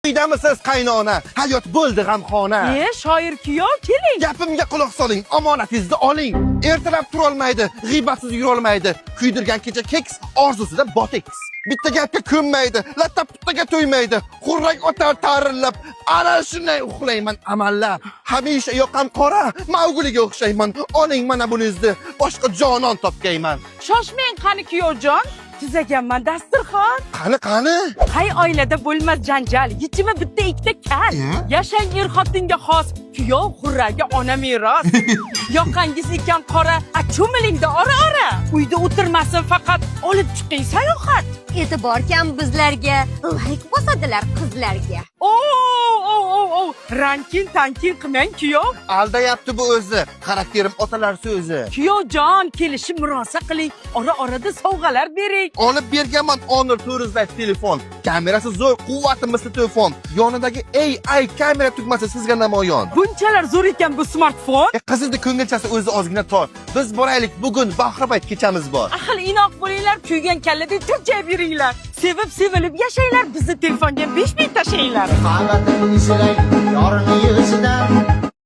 Uydamisiz, qaynona? Hayot bo'ldi g'amxona. E, shoir kuyov, keling. Gapimga quloq soling, omonatingizni oling. Ertalab turolmaydi, g'iybatsiz yurolmaydi. Kuydirgan kecha keks, orzusida boteks. Bitta gapga ko'nmaydi, latta puttaga to'ymaydi. Xurrak otar tarillab, ana shunday uxlayman amallab. Hamisha yoqam qora, Maugliga o'xshayman. Oling mana buningizni, boshqa jonon topgayman. Shoshmang, qani kuyovjon, tuzaganman dasturxon. Qani, qani? Qay oilada bo'lmas janjal, yechimi bitta ikkita kal. E? Yashang er xotinga xos, kuyov xurraga ona meros. Yoqangiz ekan qora, a cho'milingda ora ora. Uyda o'tirmasin faqat, olib chiqing sayohat. E'tibor kam bizlarga, layk bosadilar qizlarga. O, o, o, o, rankin tankin qilmang, kuyov. Aldayapti bu o'zi. Xarakterim otalar so'zi. Kuyovjon, kelishib murosa qiling, ora orada sovg'alar bering. Olib berganman Honor 400 Lite telefon. Kamerasi zo'r, quvvati misli telefon. Yonidagi AI kamera tugmasi sizga namoyon. Bunchalar zo'r ekan bu smartfon. E, qizni ko'ngilchasi o'zi ozgina tor. Biz boraylik, bugun bahri kechamiz bor. Ahil inoq bo'linglar, kuygan kalladek tirjayib yuringlar. Sevib sevilib yashanglar, bizni telefonga 5000 tashlanglar. Qamatin silay yorni yuzidan.